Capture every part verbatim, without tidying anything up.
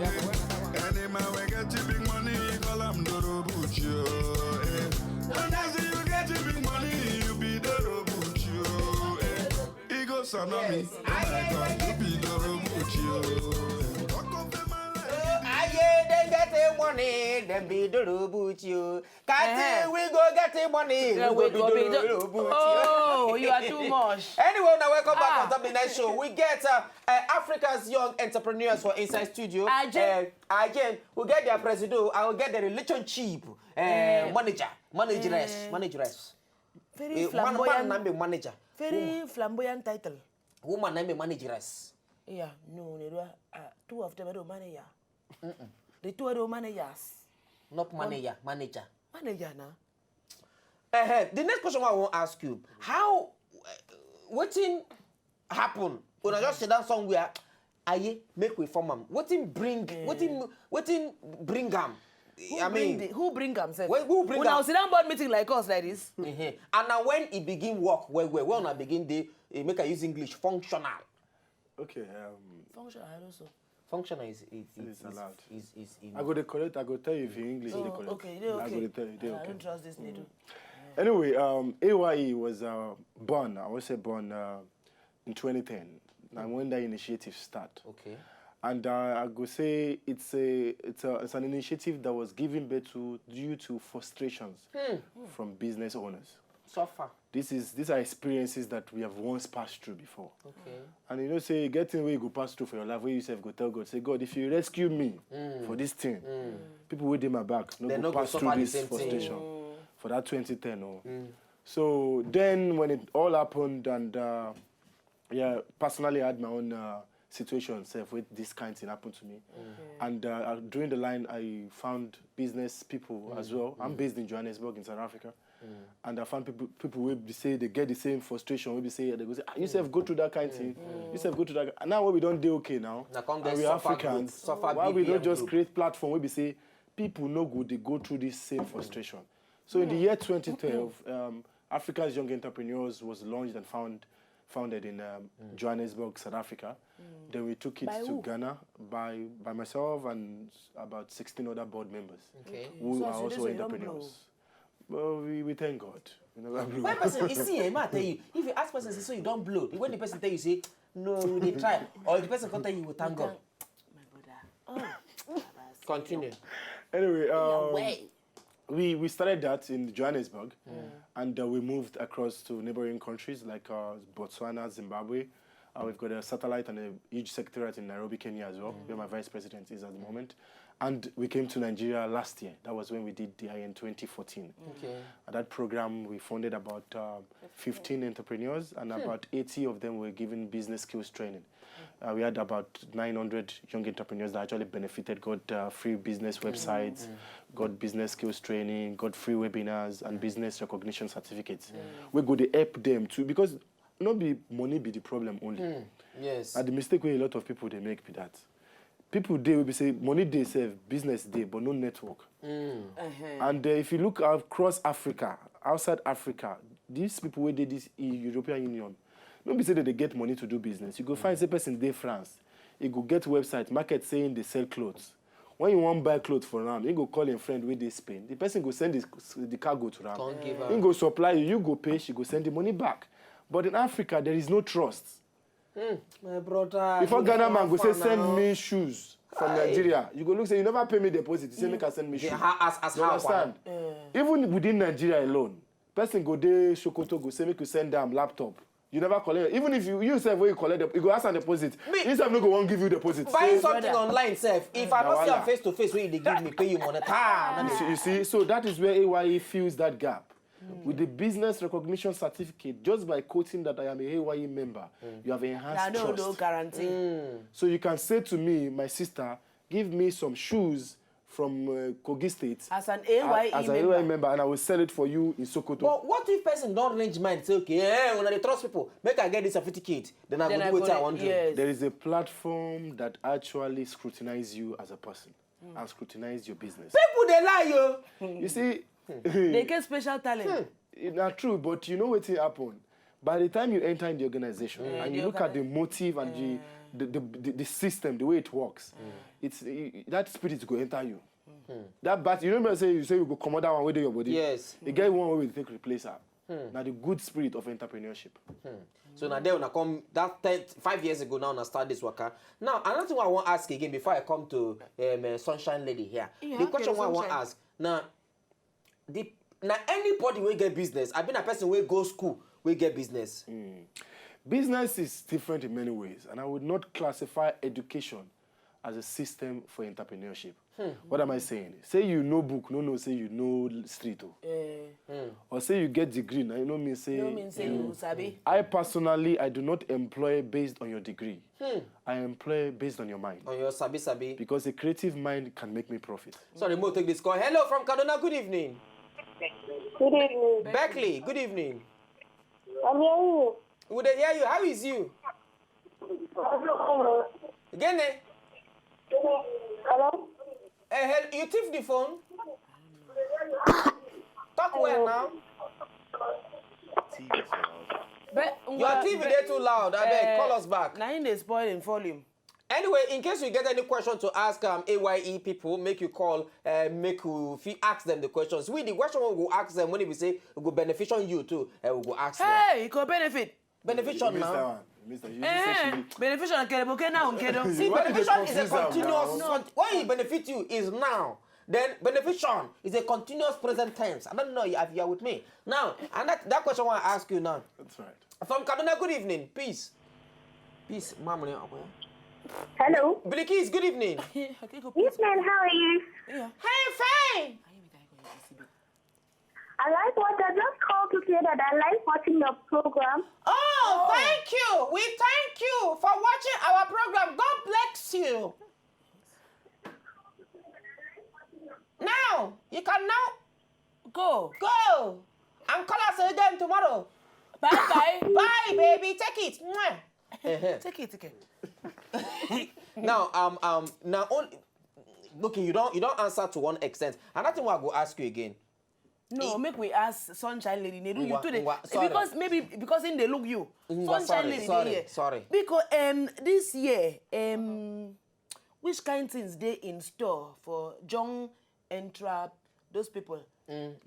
Any man wey get the big money, you call am Dorobuchi o. Eh. And as you get the big money, you be Dorobuchi o. Eh. He go Sanomi. Oh my God, you be Dorobuchi o. Talk of the man like Aye, dem get the money, dem be Dorobuchi o. Kati, we go get the money, Yeah, we we go go be be do- Dorobuchi. Oh, you are too much. Anyway, now welcome back Ah. on top the night show. We get uh, uh, Africa's young entrepreneurs for inside studio. Aje. Uh, again, we get their presido, I will get the relationship uh, manager, manageress, manageress. Very Uh, one man flamboyant. na be manager. Very flamboyant title. Woman na be manageress. Yeah, no, they do. Uh, two of them are manager. The two are managers. Not manager, manager. Manager now. Uh, the next question I want to ask you: How, uh, wetin happen? When I just sit down somewhere, aye, make we form am. Wetin bring? Wetin wetin bring am? Who I bring mean, the, who bring am sef? Who- who bring Una am? Sit down board meeting like us like this. Mhm. And now when e begin work well well, when una begin dey eh, make I use English, functional. Okay, um, Functional also. Functional is is is, It's allowed. is, is, is I go dey correct. I go tell you if you English dey Oh, correct. okay, dey I okay. go dey tell you, dey I okay. Don't trust this needle. Anyway, um, A Y E was uh, born. I was say born uh, in twenty ten. And when that initiative start, Okay. and uh, I go say it's a it's a it's an initiative that was given birth to due to frustrations from business owners. Suffer. This is these are experiences that we have once passed through before. Okay. And you know, say getting where you go pass through for your life, where you self go tell God, say, "God, if you rescue me for this thing, people will do my back, no They go no go pass suffer through the this same thing. frustration for that twenty ten." Oh. So then, when it all happened, and uh, yeah, personally, I had my own uh, situation self with this kind thing happened to me. And uh, uh, during the line, I found business people as well. I'm based in Johannesburg in South Africa. And I found people people will be say they get the same frustration. Will be say they go say, "Ah, you self go through that kind of thing. You self go through that." And now when we don't do okay now, Now come and get we suffer Africans, group, suffer why we B P M don't just group. Create platform? We be say people no good. They go through this same frustration. So in the year twenty twelve, um, Africa's Young Entrepreneurs was launched and found founded in um, Johannesburg, South Africa. Then we took it By to who? Ghana by by myself and about sixteen other board members Okay. who So are as you also dey so you don entrepreneurs. Well, we, we thank God. We never blew. When person, you see, eh, man, I tell you, if you ask person, say, so you don't blow. When the person tell you, say, no, we dey try, or the person come tell you, we thank God. My brother. Oh. Continue. Anyway, um, Way. we we started that in Johannesburg, and uh, we moved across to neighboring countries like uh, Botswana, Zimbabwe. Uh, we've got a satellite and a huge secretariat in Nairobi, Kenya as well, where my vice president is at the moment. And we came to Nigeria last year. That was when we did the I N twenty fourteen. Okay. At that program, we funded about um, fifteen entrepreneurs, and about eighty of them were given business skills training. Uh, we had about nine hundred young entrepreneurs that actually benefited, got uh, free business websites, got business skills training, got free webinars, and business recognition certificates. We go to help them too, because not be money be the problem only. Yes. And the mistake where a lot of people they make be that people they will be say money they serve, business they, but no network. And uh, if you look across Africa, outside Africa, these people where they this E- European Union, no be say that they get money to do business. You go find say person dey France, he go get website, market saying they sell clothes. When you want buy clothes for him, he go call him friend where they Spain. The person go send the, the cargo to him. Come give He am. Go supply you, you go pay, she go send the money back. But in Africa, there is no trust. My brother. Before you Ghana dey man go say far send now. Me shoes from Aye. Nigeria, you go look say you never pay me deposit. You say make I send Me Yeah, shoes. how, as, as You how understand? Even within Nigeria alone, person go dey Sokoto go say make you send them laptop. You never collect it. Even if you you self when you collect them, you go ask am deposit. Me- He self no go wan give you deposit. Buying So- something online self. If I Na don't see am wahala. Face to face, when you dey give me, pay you money. Ta, You see, you see, so that is where A Y E fills that gap. With the business recognition certificate, just by quoting that I am a A Y E member, you have enhanced I know trust. No guarantee. So you can say to me, my sister, give me some shoes from uh, Kogi State. As an A Y E As an member. A Y E member, and I will sell it for you in Sokoto. But what if person don't range mind, say, okay, eh, when I trust people, make I get this certificate, then I Then go I do what go I do- want to. yes. There is a platform that actually scrutinizes you as a person and scrutinizes your business. People they lie, yo. You see, They get special talent. It's not true, but you know what happen. By the time you enter in the organization and you the look at the organi- motive and the the, the, the, the system, the way it works, it's, i- i- that spirit go enter you. That bat, you remember say you say you go comot that one wey dey your body. Yes. E get one wey we take replace am. Na the good spirit of entrepreneurship. So now there una come that ten, five years ago now una start this waka. Now another thing I wan ask again before I come to um, uh, Sunshine Lady here. Yeah, The okay, question wey I wan Sunshine. Ask now, the na anybody wey get business, I been a person wey go school wey get business. Business is different in many ways, and I would not classify education as a system for entrepreneurship. What am I saying? Say you know book, no know say you know street o. Or say you get degree, na you know mean say. No mean say you sabi. I personally, I do not employ based on your degree. I employ based on your mind. On your sabi sabi. Because a creative mind can make me profit. Sorry, mo take this call. Hello from Kaduna. Good evening. Good evening. Beckley. Good evening. I'm hearing you. We dey hear you. How is you? Gene. Hello? Eh, hel- you thief the phone? Talk well now. But Your T V dey too loud. I beg, call us back. Na him dey spoil him volume. Anyway, in case you get any question to ask um, A Y E people, make you call, uh, make you fit ask them the questions. We the question we go ask them when we say we go beneficial you too, uh, we go ask them. Hey, e go benefit. Beneficial Mister now. One, Mister You Eh, say she beneficial na keleboke na unkedo. See, Why you dey beneficial is a confuse am continuous. now? Con- what you benefit you is now. Then beneficial is a continuous present tense. I don't know if you are with me now. And that, that question I want to ask you now. That's right. From Kaduna, good evening. Peace. Peace, Mamre. Hello? Bilikis, good evening. Yes, man, how are you? Hey, fine. I like what I just called to say that I like watching your program. Oh, thank you. We thank you for watching our program. God bless you. Now, you can now Go. go and call us again tomorrow. Bye bye. Bye, baby. Take it. Mwah. Take it, take it. Now, um, um, now only okay. You don't, you don't answer to one extent. Another thing I go ask you again. No, make we ask Sunshine Lady. Nedu, you Ngwa, too dey ngwa, sorry. Because maybe because him dey look you. Ngwa, Sunshine sorry, Lady sorry, dey here. Sorry. Because um this year um which kind things dey in store for John Entra those people.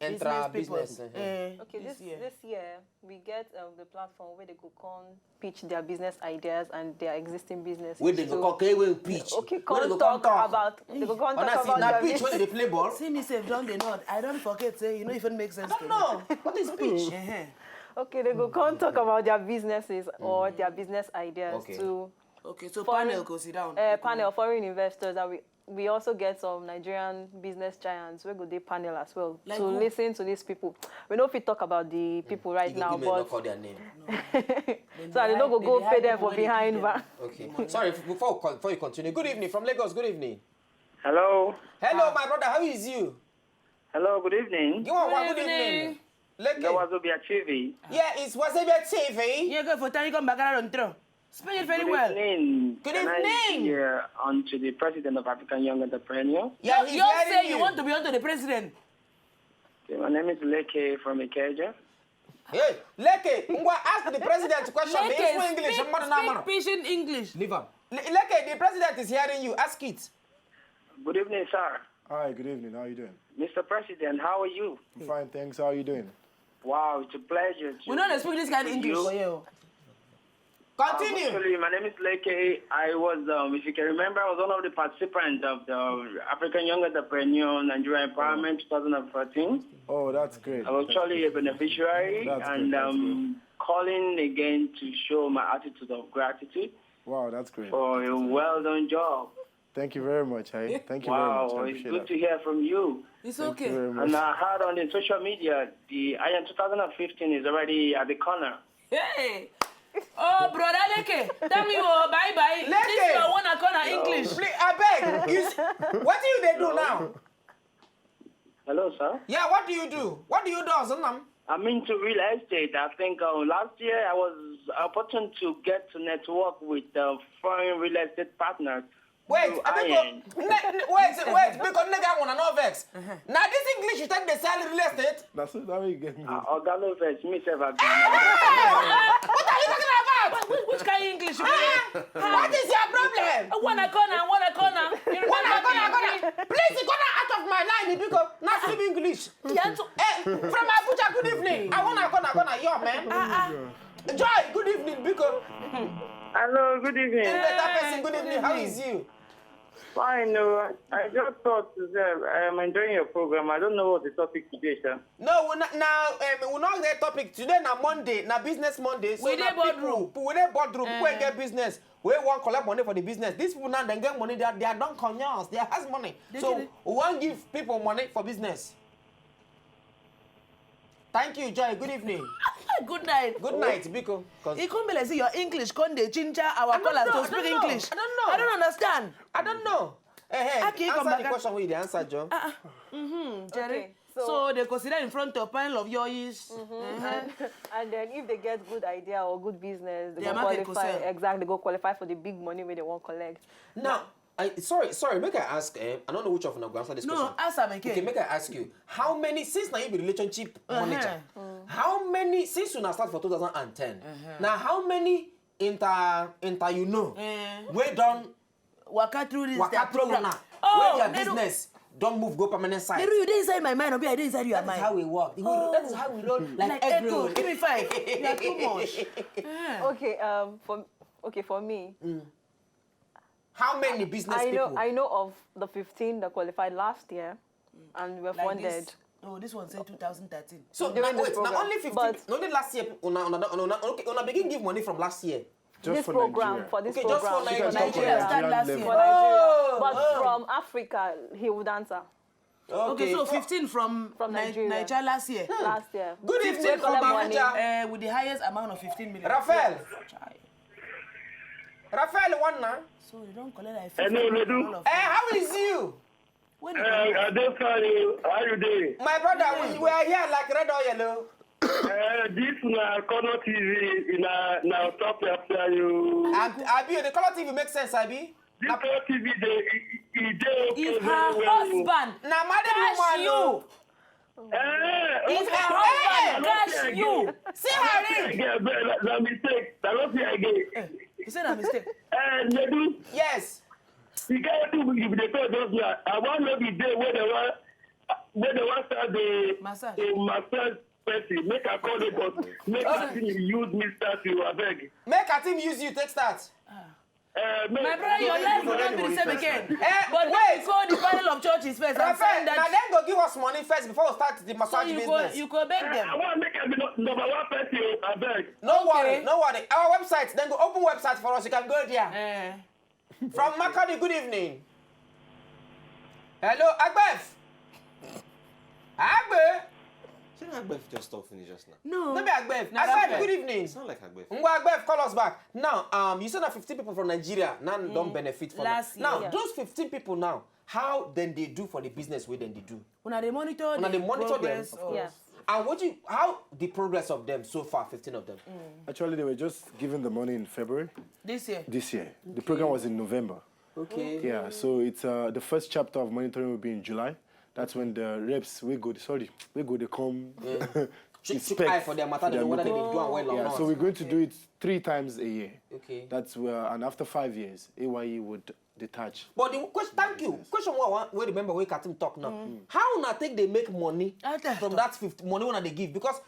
Entra business. Uh-huh. Eh, Okay, this year. This year we get um, the platform where they go come pitch their business ideas and their existing businesses. Wey dey go come carry wey pitch. Okay, Wey dey come go talk about they go come Una talk see about na their pitch wey business. dey play ball. See me sef don dey nod. I don forget say you no even make sense to me. No, what is pitch? Eh-heh. Okay, they go come talk about their businesses or their business ideas Okay. to Okay, so Foreign- panel go sit down. uh, panel foreign investors, and we we also get some Nigerian business giants wey go dey panel as well Like to who? Listen to these people. We no fit talk about the people right You go now, give me no but call their name. so I no go go pay them for behind bar. Okay. Sorry, f- before we con- before you continue. Good evening from Lagos. Good evening. Hello, Hello, my brother. How is you? hello, good evening. Give one one. Good Good evening. evening. Leke. That was Obia T V. Yeah, it's Wazobia T V. Here go for time you come back around throw. Spell it very Good well. Evening. Good Can I evening. Hear onto the president of African Young Entrepreneur. Yeah, You he's you hearing say you. You want to be onto the president. Okay, my name is Leke from Ikeja. Hey, Leke, ngwa ask the president question. Leke, It's English. speak, Mmadụ na speak mmadụ. Pidgin English. Leave am. Le- Leke, the president is hearing you. Ask it. Good evening, sir. Hi, good evening. How you doing? Mister President, how are you? I'm fine, thanks. How are you doing? Wow, it's a pleasure. To We no dey speak this kind of to English you. For you. Continue. Actually, my name is Leke. I was, um, if you can remember, I was one of the participants of the African Young Entrepreneur Nigeria Empowerment twenty fourteen. Oh, that's great. I was actually a beneficiary, That's and great, that's um, calling again to show my attitude of gratitude Wow, that's great. for a well done job. Thank you very much. Eh? Thank you Wow, very much. I it's appreciate good that. To hear from you. It's Thank you okay. very much. And I heard on the social media the I M two thousand fifteen is already at the corner. Hey. Oh, brother Leke, tell me oh bye bye. Leke. This your one corner English. Please, I beg. You see, what do you they do now? Hello, sir. Yeah, what do you do? What do you do, Ozunam? I'm into real estate. I think uh, last year I was opportune to get to network with uh, foreign real estate partners. Wait, through I I N. think, ne- ne- wait, wait, because nigga wanna know vex. Now this English you take the sell real estate. That's it. That way you get me. Uh, Oga no vex, me sef I be. What are you talking about? Which, which kind of English you dey? What is your problem? Wanna corner, wanna corner. You remember me? Please, you corner out of my line, because not speak English. Yeah, to Eh, from Abuja, good evening. I wanna corner, corner, yo, man. Ah, ah. Joy, good evening, because Hello, good evening. Better person, good evening. How is you? Fine, no. I just thought to say I'm enjoying your program. I don't know what the topic today, sir. No, we not now. Um, we not get topic today. Na Monday, na business Monday. So We na dey boardroom. People, we dey boardroom. People wey get business. We wan collect money for the business. These people now, they get money. They are, they are don conyaus. They has money. So we wan give people money for business. Thank you, Joy. Good evening. Good night. Good night, Biko. 'Cause E come be like say your English come dey ginger our I don't callers know, to I speak don't know, English. I don't know. I don't understand. I don't know. Eh, hey, Aki, come answer the back. Question with the answer, John. Mm-hmm, Jerry. Okay, so- So, they consider in front of panel of your is. And, and then if they get good idea or good business, they Their go market go qualify. Sell. Exactly, they go qualify for the big money where they won't collect. Now, I sorry, sorry, make I ask. Eh, I don't know which of una go answer this No, question. Ask am again. Okay, make I ask you. How many, since now you be relationship Uh-huh. manager, how many, since you now start for two thousand and ten, now how many inter inter you know Eh. we don Waka through this waka their through program. Now Oh, where their Nedu, business don move go permanent site. Nedu, you dey inside my mind, or be I dey inside your That is mind. How we work. We- Oh. That is how we roll. Like, Like egg echo, roll. Give me five. You are too much. Okay, um, for okay for me, How many business I know people? I know of the fifteen that qualified last year, and were Like funded. This. Oh, this one said two thousand thirteen. So During now, this wait, now program. Only fifteen. But- Only last year, una, una, una, okay, una begin give money from last year. Just This for program Nigeria. For this Okay, just program for Nigeria. Nigeria Yeah. start last Level. year. For Nigeria. Oh, But oh. From Africa, he would answer. Okay, so fifteen from, From Ni- Nigeria. Nigeria last year. Last year. Good Fifteen evening from collect money. Abuja. Uh, with the highest amount of fifteen million. Raphael. Chai. Raphael, one now. So you don't collect like Hello, fifteen Nedu. All of Eh, how is you? When Uh, I don't sorry. How you doing? My brother, we, we are here like red or yellow. Uh, this na Corner T V in a now top after you. And Abi, the color T V makes sense, Abi. This Corner T V dey e- e- e dey okay If very her well. Husband Now, married catch woman, you, oh. Eh, if okay. her husband Hey! catch you, See her ring. Yeah, but na, na mistake. Na not see again. You say na mistake. Eh, Nedu, Yes. the kind of thing you dey talk just now. I wan know the day where they wan where they wan start the Massage. the massage person. Make I call it, but make I think you use me start you. I beg. Make her team use you take start. Uh, make My brother, your life will not be the same again. Eh, But wait. Go the panel of churches first and Raphael, find now that. Then go give us money first before we start the So massage you go, business. You go beg I them. want make I be no- number one person. I beg. No Okay. Worry, no worry. Our website, then go open website for us. You can go there. Eh. From Makurdi, good evening. Hello, Agbef. Agbe. Shey na Agbef just talk finish just now? No. No be Agbef. Na Agbef, Raphael. Good evening. Sound like Agbef. Ngwa Agbef, call us back. Now, um, you said that fifteen people from Nigeria now don't benefit from Last it. Now, year. Those fifteen people now, how then they do for the business way then they do? Una dey monitor Una the dey monitor them. progress of Yes. And what you how the progress of them so far, fifteen of them? Actually, they were just given the money in February This year. This year. The program was in November. Okay. Yeah, so it's uh, the first chapter of monitoring will be in July. That's when the reps we go. Sorry, we go. They come. Chook chook eye for their matter, they know whether they dey do am well or Yeah, not. So we're going to do it three times a year. Okay. That's where, and after five years, A Y E would detach. But the question, thank you. Question one, one, we remember we Katim talk now. How una take they make money I tell from you. That fifty money una they give? Because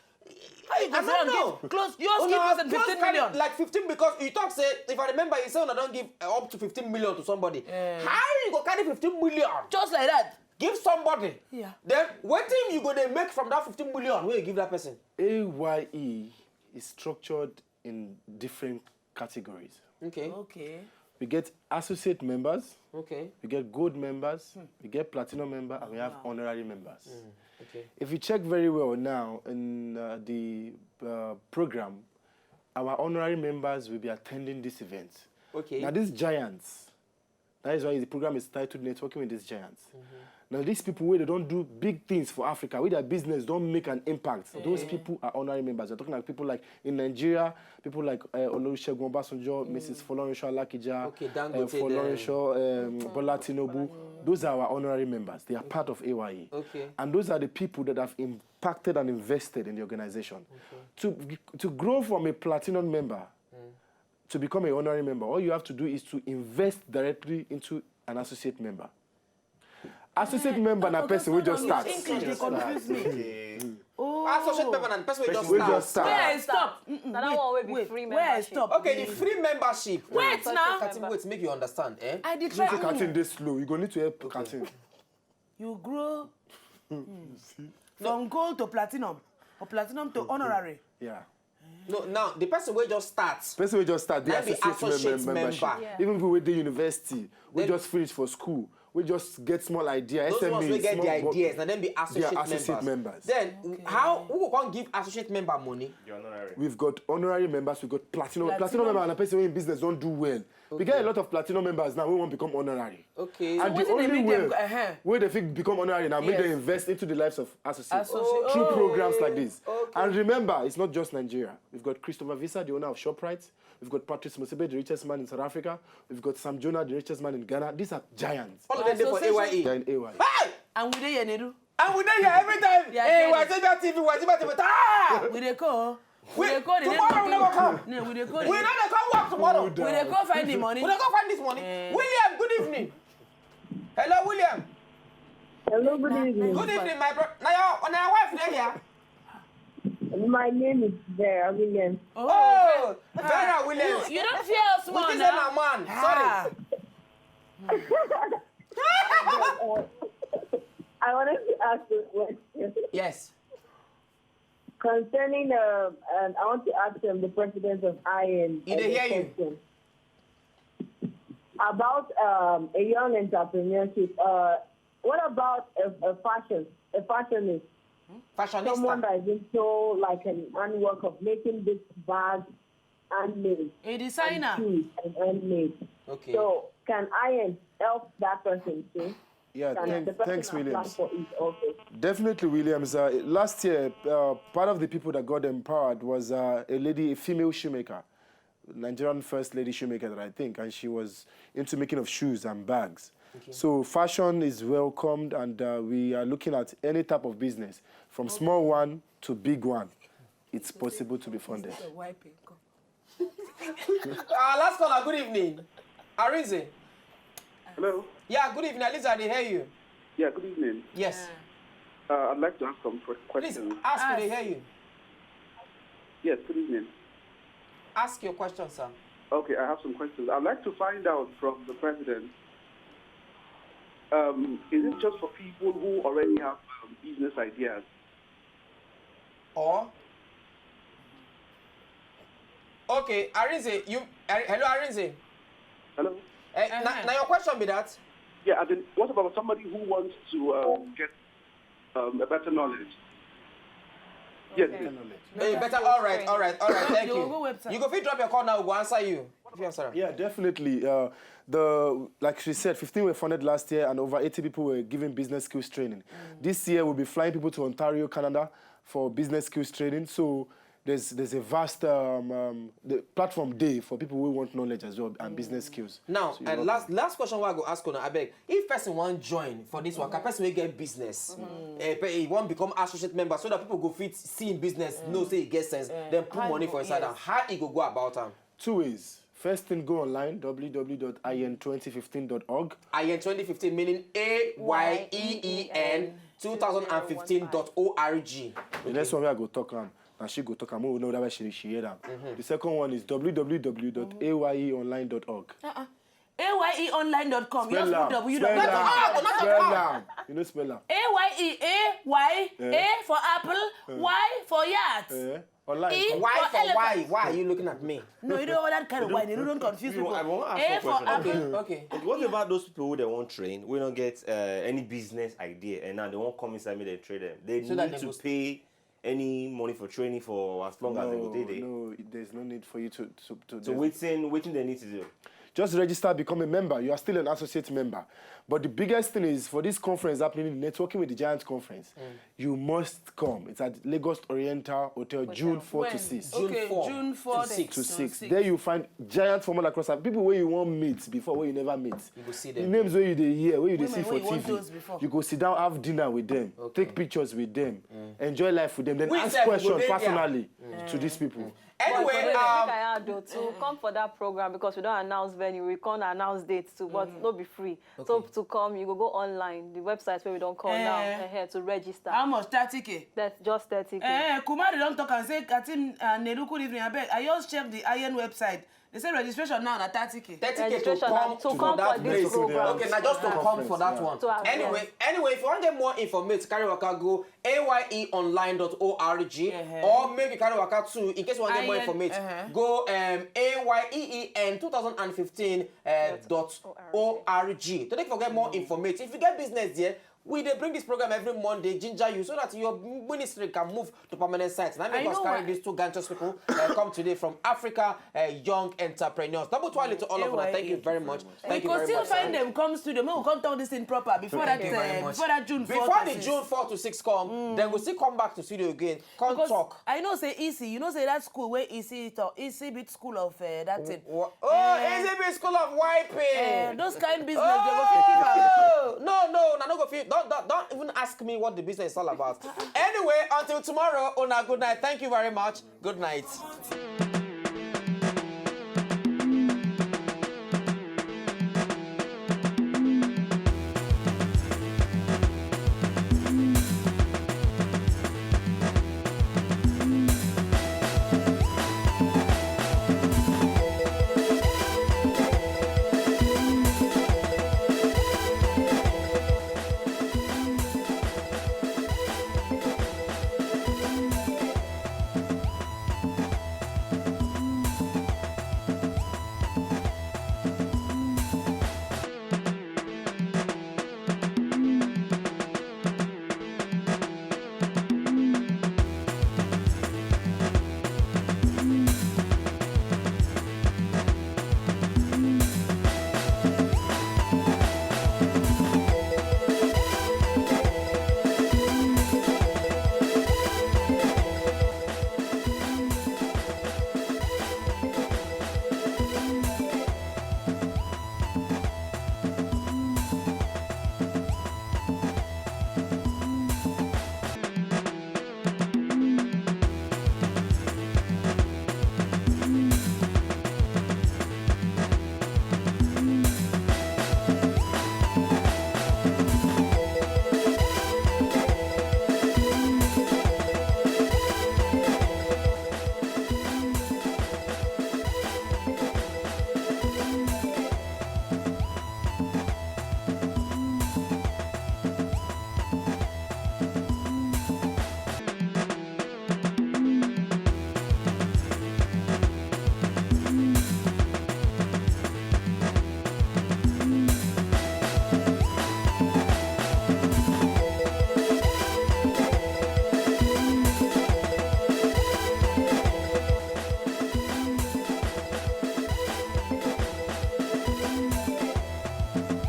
How you go I say don't am know. Give? Close. Yours Una give person close fifteen carry million. Like fifteen, because you talk say, if I remember, you say una don't give uh, up to fifteen million to somebody. Eh. How you go carry fifteen million? Just like that. Give somebody. Yeah. Then what thing you go they make from that fifteen million when you give that person? A Y E is structured in different categories. Okay. Okay. We get associate members, Okay. we get gold members, we get platinum member, and we have honorary members. Okay. If you check very well now in uh, the uh, program, our honorary members will be attending this event. Okay. Now, these giants, that is why the program is titled Networking with These Giants. Now, these people where they don't do big things for Africa, where their business don't make an impact. Those people are honorary members. We're talking like people like in Nigeria, people like uh, Olusegun Obasanjo, Missus Folorunsho Alakija, Okay, uh, Dangote, Folorunsho, um, Bola Tinubu. Those are our honorary members. They are part of A Y E. Okay. And those are the people that have impacted and invested in the organization. To, to grow from a platinum member, to become an honorary member, all you have to do is to invest directly into an associate member. Associate member na person wey just start. English dey confuse me. Oh. Associate member na the person wey just Wey start. just start. Where I stop? Mm-mm, Na that wait, one wey be wait, free where I membership. Stop? Okay, the free membership. Wait now. Katim, wait, make you understand, eh? I dey You know say try. Katim dey slow. You go need to help Katim. You grow from gold to platinum, or platinum to honorary. Yeah. No, now the person wey just start. Person wey just start, the Na be associate, associate mem- membership. member. Yeah. Even people wey dey university, wey Then- just finish for school, wey just get small idea, Those S M E, ones wey get small the work, ideas, na dem be they are associate, associate members. members. Then how who go come give associate member money? We've got honorary members, we've got platinum. Platinum, member na person wey im business don do well. We get a lot of platinum members now wey wan become honorary. Okay. And the Wetin dey only make way them, uh-huh. Wey they fit become honorary now, make Yes. They invest into the lives of associates Associate. through Oh. Programs like this. Okay. And remember, it's not just Nigeria. We've got Christopher Visa, the owner of Shoprite. We've got Patrice Motsepe, the richest man in South Africa. We've got Sam Jonah, the richest man in Ghana. These are giants. All of them dey for Association. A Y E. They are in A Y. Hey! And we dey here, Nedu. And we dey here every time. Yeah, Hey, yeah. Wazobia T V, Wazobia T V. Ah! We dey call. We- dey call the tomorrow name we no go of come. No, we dey call. We no dey come work tomorrow. We dey call find the money. We dey go find this money. Eh. William, good evening. Hello, William. Hello, good evening. Good evening, my brother. Now your, now your wife dey here. My name is Vera Williams. Oh, Vera Williams. You don't fear us We more think say now. Na man. Sorry. I wanted to ask a question Yes. concerning. Um, um, I want to ask um, the president of I N. He dey hear you. About um, a young entrepreneurship. Uh, what about a, a fashion, a fashionist, someone Fashionista. That is into like an handwork of making this bag handmade, A designer. Shoes and handmade. Okay. So can I N help that person too? Yeah, Can thank, the person thanks, apply Williams. For it also? Definitely, Williams. Uh, last year, uh, part of the people that got empowered was uh, a lady, a female shoemaker, Nigerian first lady shoemaker, that I think, and she was into making of shoes and bags. So fashion is welcomed, and uh, we are looking at any type of business, from small one to big one. It's possible to be funded. Uh, last caller, good evening. Arinze. Hello. Yeah, good evening. At least I dey hear you. Yeah, good evening. Yes. Uh, I'd like to ask some que- Please questions. Ask, we dey hear you. Yes, good evening. Ask your question, sir. Okay, I have some questions. I'd like to find out from the president. Um, is it just for people who already have um, business ideas? Or okay, Arinze, you Ari- hello, Arinze. Hello. Eh, na, na your question be that? Yeah, I mean, what about somebody who wants to um, get um, a better knowledge? Yes. Eh, better. All right, all right, all right. Thank You you. go go website. You go fit drop your call now. We go answer you. If you answer. Yeah, definitely. Uh, the like she said, fifteen were funded last year, and over eighty people were given business skills training. This year, we'll be flying people to Ontario, Canada, for business skills training. So there's there's a vast um, um, the platform day for people who want knowledge as well and business skills. Now, So you and welcome. last last question wey I go ask una, abeg, if person wan join for this waka, person wey get business, eh, pe- he wan become associate member so that people go fit see him business, know say he get sense, then put How money you for go- inside am. yes. How he go go about am? Two ways. First thing, go online, w w w dot i n twenty fifteen dot org. I N twenty fifteen, meaning A Y E E N two thousand and fifteen dot O R G. The next one wey I go talk am, na she go talk am. We know that she she hear am. The second one is w w w dot a y e online dot org. A Y E online dot com. You Spell just am. put W Spell W. am. Spell am. You know spell am. A Y E A Y, Eh. A for apple, Y for yacht. Eh? Online. E Why for for why? elephant. Why are you looking at me? No, you don't want that kind of wine. You don't confuse You know, people. I wan ask A one for question. apple. Okay, okay. What about those people who they won't train? We don't get uh, any business idea, and now they won't come inside me. They train them. They So that need they to go- pay any money for training for as long as they No, go take there. No, there's no need for you to to, to So waiting, waiting they need to do. Just register, become a member. You are still an associate member. But the biggest thing is for this conference happening, the Networking with the Giants conference, you must come. It's at Lagos Oriental Hotel, June four to When? six. Okay, June four June four to six. To six. There you find giant formula cross people where you won't meet before, where you never meet. You go see The them. Names where you dey hear, where you dey Women see for where you want T V. Those before. You go sit down, have dinner with them, Okay. Take pictures with them, enjoy life with them, then We ask sef, we go questions dey there. Personally to these people. Anyway, But um, make I add though, to come for that program, because we don't announce venue, we can't announce dates too, but no be free. So to come, you go go online, the website where we don't call now, Eh. eh, to register. How much? Thirty k. That's just thirty k. Eh, Kumari don talk and say, Katim and Neru, good evening. I beg, I just check the Iron website. They say registration now na thirty k. thirty k to Registration come to to come that for this place. program. Okay, now just to come for that one. To have- Anyway, anyway, if you want to get more information, carry waka go ayeonline.org, Uh-huh. or make you carry waka too, in case you want to get more Ayen, information, uh-huh. go um, ayeon two thousand and fifteen uh, dot org. To take for get more information, if you get business there, we dey bring this program every Monday, ginger you, so that your ministry can move to permanent sites. And I I make us know carry why- these two ganchos people uh, come today from Africa, uh, young entrepreneurs. Double twale to all of you. Thank you very much. Thank We you go very still much, find sir. Them come studio. Make we come talk this in proper before Thank that you very uh, much. Before that June Before four the to six. June four to six come, then we still come back to studio again. Come Because talk. I know say E C, you know say that school where E C talk, E C bit school of uh, that thing. Wha- Oh, exhibit school of wiping. Uh, those kind business they go fit keep am. Oh, no, no, no, no go fit. Don't, don't, don't even ask me what the business is all about. Anyway, until tomorrow, una good night. Thank you very much. Good night.